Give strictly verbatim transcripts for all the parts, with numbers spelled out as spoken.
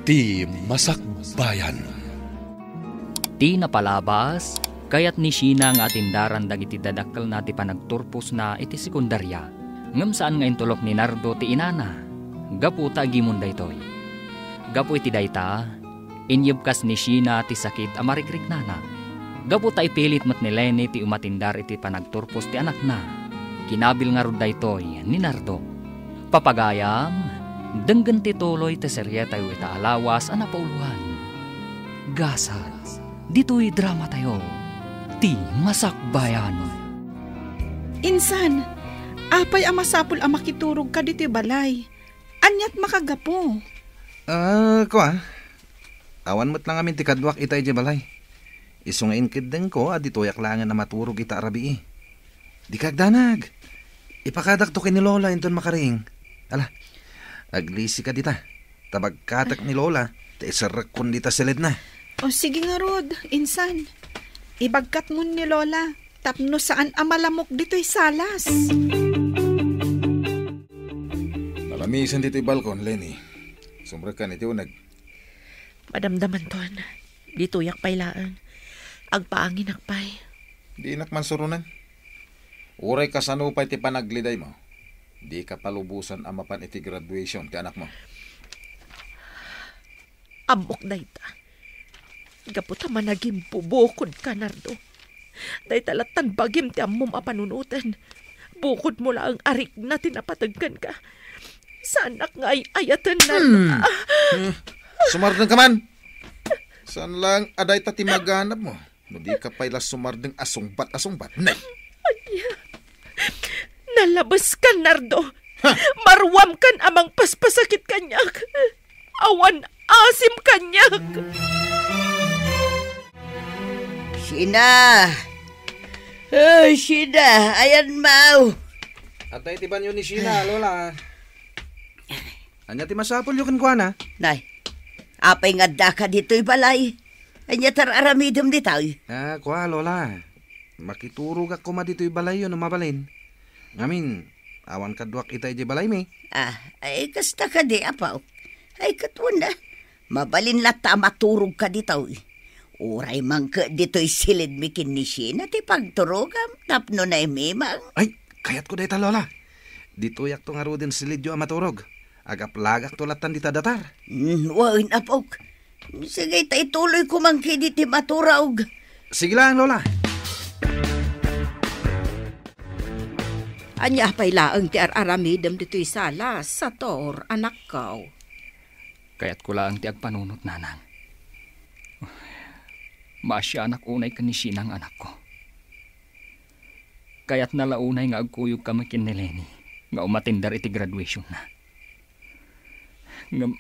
Ti Masakbayan. Ti napalabas, kayat ni Sheena nga atindaran dagiti dadakkelna ti panagturposna iti sekundaria. Ngem saan nga intulok ni Nardo ti inana, gapu ta agimon daytoy. Gapu iti dayta, inyebkas ni Sheena ti sakit a marikriknana. Gapu ta ipilit met ni Leni ti umatindar iti panagturpos ti anakna, kinabil ngarud daytoy ni Nardo. Papagayam, denggen ti tuloy ti serietayo ita a lawas a napauloan. Gasat, ditoy dramatayo, ti masakbayan. Insan, apay a masapul a makiturogka ditoy balay? Aniat makagapu? Ah, kua, awan met lang amin ti kaduak ita idiay balay. Isu nga inkeddengko a ditoyak laengen a maturog ita a rabii. Dika agdanag. Ipakadakto ken ni Lola inton makariing. Ala, aglisika dita. Ta bagkatek ni Lola, ta iserrekkon dita silidna. O, sige ngarud, insan. Ibagkatmon ni Lola, tapno saan a malamok ditoy salas. Nalamisan ditoy balkon, Leni. Sumrekkan iti uneg. Madamdamanton, ditoyak pay laeng. Agpaanginak pay. Dinak man suronen. Uray kasano pay ti panaglidaymo, dika palubosan a mapan iti graduation ti anakmo. Ammok dayta. Gapu ta managimbubukodka, Nardo. Dayta lattan bagim ti ammom a panunoten. Bukodmo laeng a rikna ti napateg kenka. Saanak nga ay-ayaten, Nardo. Hmm. Ah. Hmm. Sumardengka man. Saan lang a dayta ti maganabmo. No dika pay la sumardeng a sungbat a sungbat. Nay! Ania? Nalabeskan, Nardo. Ha? Maruamkan a mangpaspasakit kaniak. Awan asim kaniak. Sheena! Ay, Sheena! Ayanmo! Adda iti banio ni Sheena, Lola. Ania ti masapulyo kenkuana? Nay, apay nga addaka ditoy balay? Ania ti ar-aramidem ditoy? Ah, kua, Lola. Makiturogak koma ditoy balayyo no mabalin. Ngamin, awan kaduak ita idiay balaymi. Ah, ay, kasta kadi, apo. Ay, ket wen a. Mabalin latta a maturogka ditoy. Uray mangted ditoy silidmi ken ni Sheena ti pagturogam tapno naimimang. Ay, kayatko dayta, Lola. Ditoyakto ngaruden silidyo a maturog. Agaplagakto lattan dita datar. Mm, wen, apok. Sige, ta ituloyko man kadi ti maturog. Sige lang, Lola. Ania pay laeng ti ar-aramidem ditoy sala, Sator, anakko? Kayatko laeng ti agpanunot, nanang. Maasianak unay ken ni Sheena nga anakko. Kayatna la unay nga agkuyogkami ken ni Leni nga umatender iti graduationna. Ngem,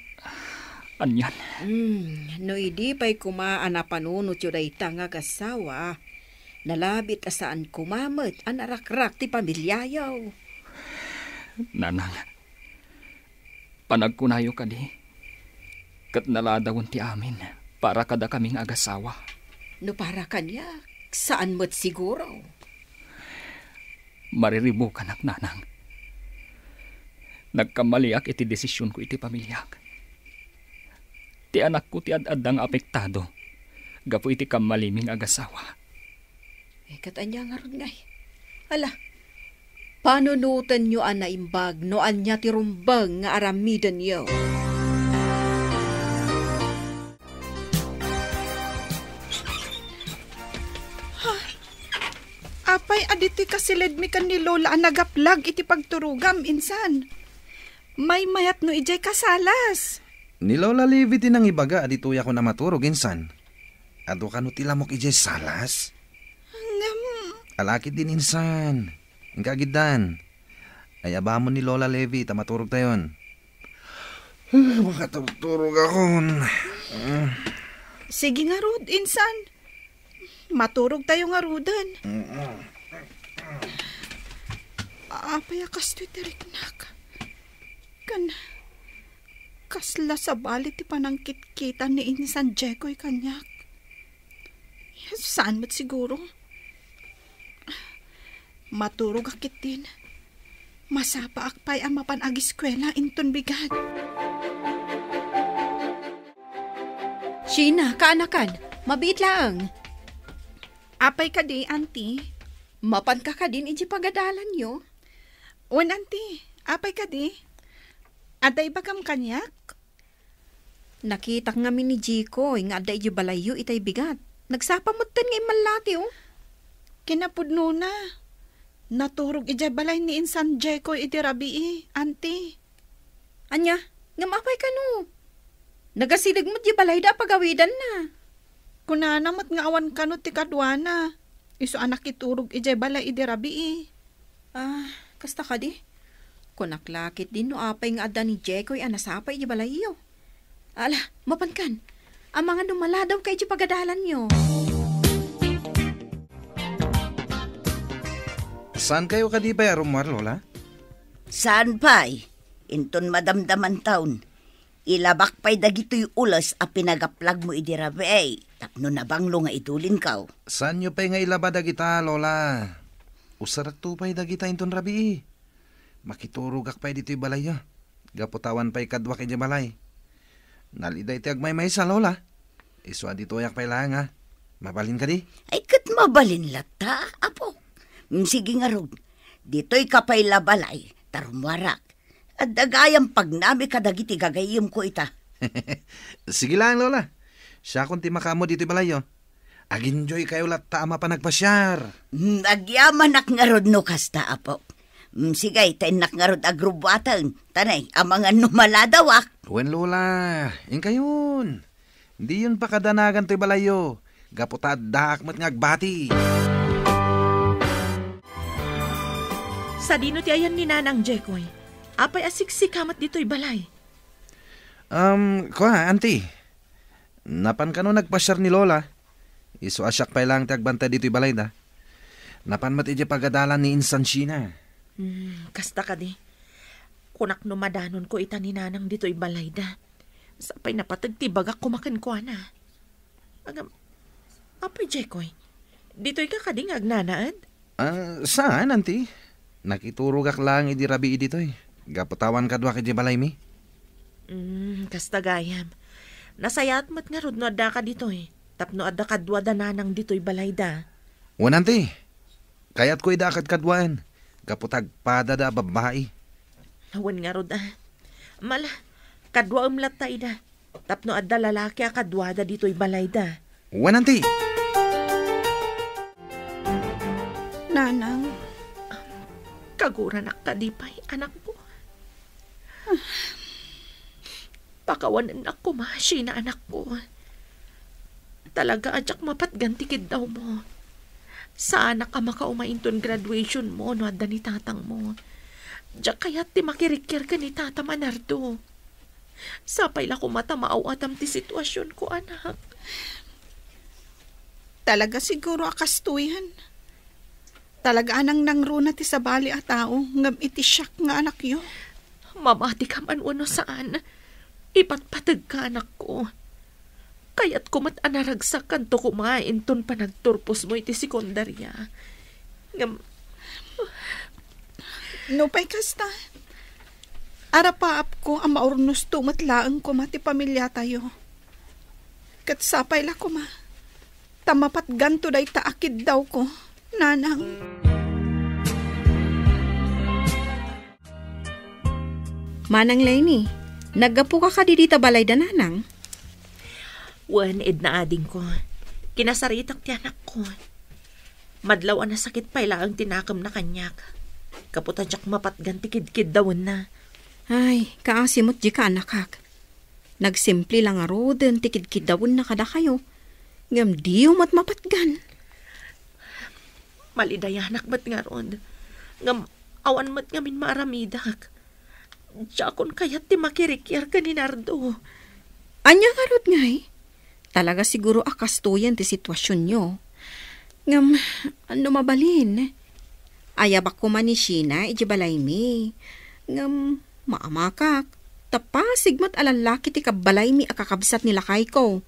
anian? Hmm, no idi pay koma a napanunotyo dayta nga agasawa, nalabit a saan koma met a narakrak ti pamiliayo. Nanang, panagkunayo kadi, ket naladawen ti amin para kadakami nga agasawa. No para kaniak, saan met siguro. Mariribukanak, nanang. Nagkammaliak iti desisionko iti pamiliak. Ti anakko ti ad-adda nga apektado gapu iti kammalimi nga agasawa. Eh, ket ania ngarud ngay? Ala, panunotenyo a naimbag no ania ti rumbeng nga aramidenyo. Ha? Apay a ditoy kasilidmi ken ni Lola a nagaplag iti pagturogam, insan? Maymayat no idiay kasalas. Ni Lola Levi ti nangibaga a ditoyakon a maturog, insan. Adu kano ti lamok idiay salas? Ngem. Ala ketdin, insan. Inka agiddan. Ay, abamon ni Lola Levi ta maturogtayon. Makaturturog akon. Sige ngarud, insan. Maturogtayo ngaruden. Apay a kastoy ti riknak? Ken kasla sabali ti panangkitkita ni insan Jekoy kaniak? Saan met siguro. Maturogak ketdin. Masapaak pay a mapan agiskuela inton bigat. Sheena, kaanakan, mabiit laeng. Apay kadi, Auntie? Mapanka kadin iti pagadalanyo? Wen, Auntie. Apay kadi? Adda ibagam kaniak? Nakitak ngamin ni Jikoy nga adda iti balayyo itay bigat. Nagsapa metten nga immallati, oh. Kinapudnona, naturog idiay balay ni insan Jikoy idi rabii, Auntie. Ania, ngem apay kano? Nagasideg met di balayda a pagawidanna. Kunana met nga awan kano ti kaduana. Isu a nakiturog idiay balay idi rabii. Ah, kasta kadi? Kunak la ketdin no apay nga adda ni Jekoy a nasapa iti balayyo. Ala, mapankan. Amangan no maladawka iti pagadalanyo. Saan kayo kadi pay a rummuar, Lola? Saan pay? Inton madamdaman taon, ilabak pay dagitoy ules a pinagaplagmo idi rabii tapno nabanglo nga idulinkaw. Saanyo pay nga ilaba dagita, Lola? Usarakto pay dagita inton rabii. Makiturogak pay ditoy balayyo. Gapu ta awan pay kaduak idiay balay. Nalida iti agmaymaysa, Lola. Isu a ditoyak pay laeng, a. Mabalin kadi? Ay, ket mabalin latta, apo. Mm, sige ngarud. Ditoy ka pay la balay, ta rummuarak. Adda gayam pagnami kadagiti gagayyemko ita. Sige laeng, Lola. Siakon ti makaammo ditoy balayyo. Ag-enjoy kayo latta a mapan agpasiar. Mm, agyamanak ngarud no kasta, apo. Mm, sige, ta innak ngarud agrubbuaten. Tanay, amangan no maladawak. Wen, Lola, inkayon. Diyon pakadanagan toy balayyo. Gapu ta addaak met nga agbati. Sadino ti ayan ni Nanang Jekoy? Apay a siksika met ditoy balay? Um, kua, Auntie. Napan kano nagpasiar ni Lola. Isu a siak pay laeng ti agbantay ditoy balayda. Napan met idiay pagadalan ni Insan Sheena. Hmm, kasta kadi. Kunak no madanonko ita ni Nanang ditoy balayda. Sapay napateg ti bagak koma kenkuana. Agam, Apo Jekoy, ditoy ka kadi nga agnanaed? Ah, saan, Auntie? Nakiturogak laeng idi rabii ditoy. Gapu ta awan kaduak idiay balaymi. Mm, kasta gayam. Nasayaat met ngarud no addaka ditoy. Tapno adda kadua da Nanang ditoy balayda. Wen, Auntie. Kayatko ida a kadkaduaen. Gapu ta agpadada a babbai. Wen ngarud, a. Mala, kaduaem latta ida. Tapno adda lalaki a kaduada ditoy balayda. Wen, Auntie. Nanang. Kaguranak kadi pay, anakko? Pakawanennak koma, Sheena, anakko. Talaga a diak mapatgan ti kiddawmo. Saanak a makaumay inton graduation mo no adda ni tatangmo. Diak kayat ti makirikkiar ken ni tatam a Nardo. Sapay la koma ta maaw-atam ti situasionko, anak. Talaga siguro a kastoyen. Talaga a nangnangruna ti sabali a tao ngem iti siak nga anakyo. Mamatikam wenno saan, ipatpategka, anakko. Kayatko met a naragsak kanto koma inton panagturposmo iti sekundaria. Ngem, nupay kasta, arapaapko a maurnosto met laeng koma ti pamiliatayo. Ket sapay la koma ta mapatganto dayta a kiddawko, Nanang. Manang Leni, naggapuka kadi dita balayda, Nanang? Wen, Edna adingko. Kinasaritak ti anakko. Madlaw a nasakit pay laeng ti nakemna kaniak. Gapu ta diak mapatgan ti kidkiddawenna. Ay, kaasi met dika, anakak. Nagsimple la ngaruden ti kidkiddawenna kadakayo, ngem diyo met mapatgan. Malidayanak met ngarud, ngem awan met ngamin maaramidak. Diakon kayat ti makirikkiar ken ni Nardo. Ania ngarud ngay? Talaga siguro a kastoyen ti situasionyo. Ngem, no mabalin, ayabak koma ni Sheena idiay balaymi. Ngem, maamakak, ta pasig met a lallaki ti kabbalaymi a kakabsat ni lakayko.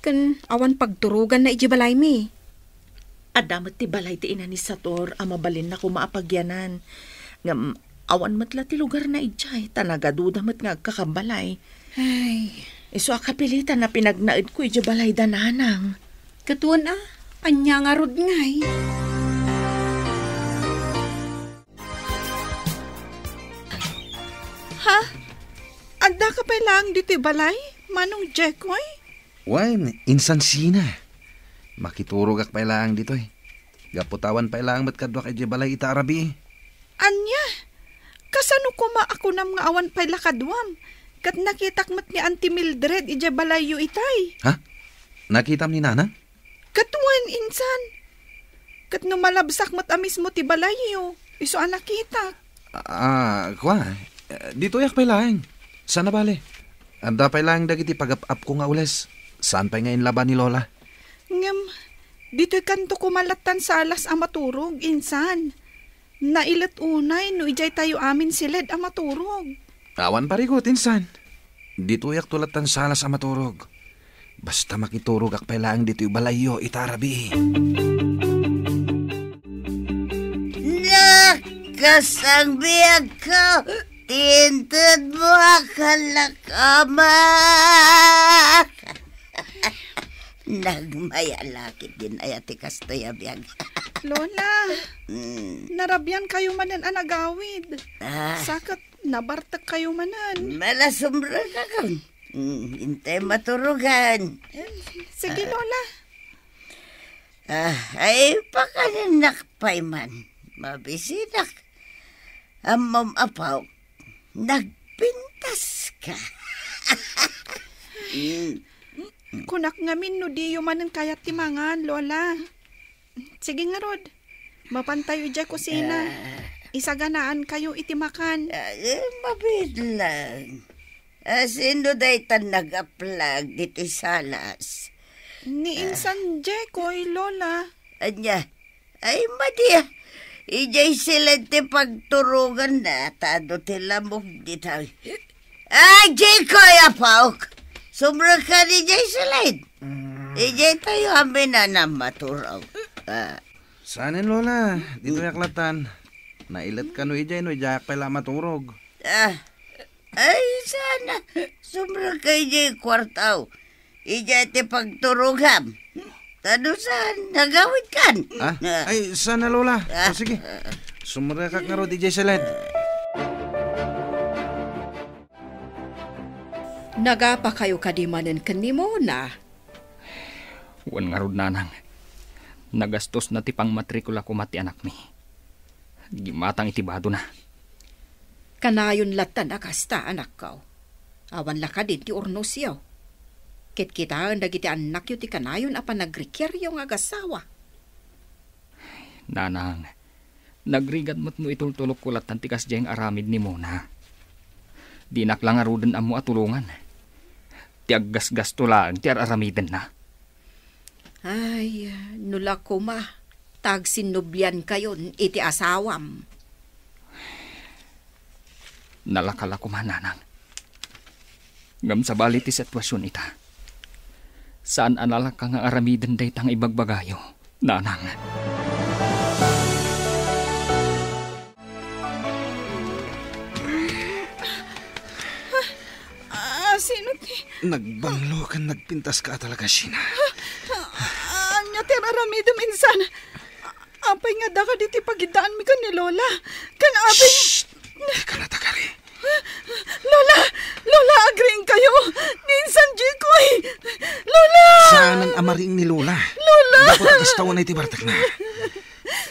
Ken awan pagturoganna idiay balaymi. Adda met ti balay ti ina ni Sator a mabalinna koma a pagyanan. Ngem, awan met la ti lugarna idiay, ta nagaduda met nga agkakabalay. Ay, Isu a kapilitan a pinagnaedko idiay balayda, nanang. Ket wen a, ania ngarud ngay? Ha? Addaka pay laeng ditoy balay, Manong Jekoy? Wen, insan sina. Makiturogak pay laeng ditoy. Gapu ta awan pay laeng met kaduak idiay balay ita a rabii. Ania? Kasano koma a kunam nga awan pay la kaduam? Ket nakitak met ni Auntie Mildred idiay balayyo itay. Ha? Nakitam ni Nanang? Ket wen, insan. Ket no malabsak met a mismo ti balayyo, isu a nakitak. Ah, kua, eh, ditoyak pay laeng. Saan a bale? Adda pay laeng dagiti pagap-apko nga ules. Saan pay nga inlaba ni Lola? Ngem, ditoykanto koma lattan salas a maturog, insan. Nailet unay no idiay tayo amin siled a maturog. Awan parigot, insan. Ditoyakto lattan salas a maturog. Basta makiturogak pay laeng ditoy balayyo ita a rabii. Nakasang biagko, tintedmo a kalakamak. Nagmayalakit din aya ti kastoy a biag. Lola, Mm. narabian kayo manen a nagawid. Ah. Sakat, nabartek kayo manen. Malasumrek akon. Mm, intay maturugan. Sige, Ah. Lola. Ah, ay, pakaninnak pay man. Mabisinak. Ammom, apo, nagpintas ka. Mm. Kunak ngamin no diyo manen kayat ti mangan, Lola. Sige ngarud, mapantayo idiay kusina. Ah. Isaganaan kayo iti makan. Ah, eh, mabiit lang. Ah, sino daytan nagaplag ditoy salas? Ni Ah. Insan Jekoy, Lola. Ania? Ay, madi, ah. Idiay siled ti pagturoganna, ta adu ti lamok ditoy. Ay, Jekoy, apo. Sumrek ka idiay siled. Mm. Idiay tayo amin a maturog. Ah. Saanen, Lola? Ditoyak lattan. Nailet kano idiay no idiayak pay la maturog. Ah. Ay, saan a. Sumrek ka idiay kuarto. Idiay ti pagturogam. Ta no saan, nagawid kan. Ah? Ah. Ay, saan a, Lola. Ah. O, sige. Sumrekak ngarud idiay siled. Nagapa kayo kadi manen ken ni Mona? Wen ngarud, nanang. Nagastosna ti pangmatrikula koma ti anakmi. Gimmatang iti badona. Kanayon lattan a kasta, anakko. Awan la kadin ti urnosyo. Ket kitaen dagiti annakyo ti kanayon a panagrikiaryo nga agasawa. Nanang, nagrigat met no itultulokko lattan ti kasdiay nga aramid ni Mona. Dinak la ngaruden ammo a tulongan. Ti aggasgasto laeng ti ar-aramidenna. Ay, no la koma, ta agsinnubliankayon iti asawam. Nalaka la koma, nanang. Ngem sabali ti situasion ita. Saan a nalaka nga aramiden dayta nga ibagbagayo, nanang. Ah, sino ti Nagbanglo ken nagpintas ka a talaga, Sheena. Ah, ania ti ar-aramidem, insan? Apay nga adda kadi ti pagidaanmi ken ni Lola? Ken apay Shh! Dika natagari. Lola! Lola, agriingkayo! Ni insan Jekoy! Lola! Saanen a mariing ni Lola. Lola! Gapu ta kasta unay ti bartekna.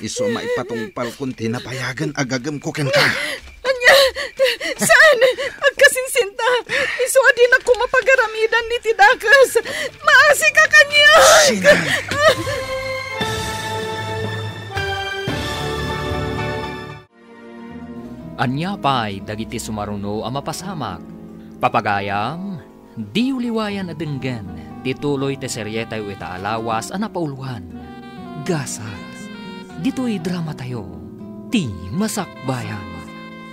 Isu a maipatungpalkon ti napayagen a gagemko kenka. Ania? Saan? Agkasinsinta. Isu a dinak koma pagaramidan iti dakes. Maasika kaniak! Sheena! Ania pay dagiti sumaruno a mapasamak? Papagayam, diyo liwayan a denggen ti tuloy ti serietayo ita a lawas a napauloan, Gasat. Ditoy dramatayo, Ti Masakbayan.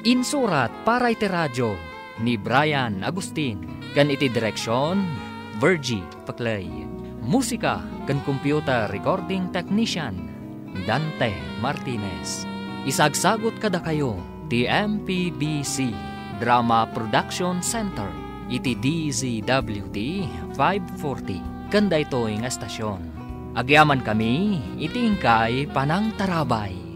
Insurat para iti radio ni Brian Agustin, ken iti direksion, Virgie Paclay. Musika ken computer recording technician, Dante Martinez. Isagsagut kadakayo ti M P B C Drama Production Center. iti D Z W T five forty ken daytoy nga estasion. Agyamankami iti inkay panangtarabay.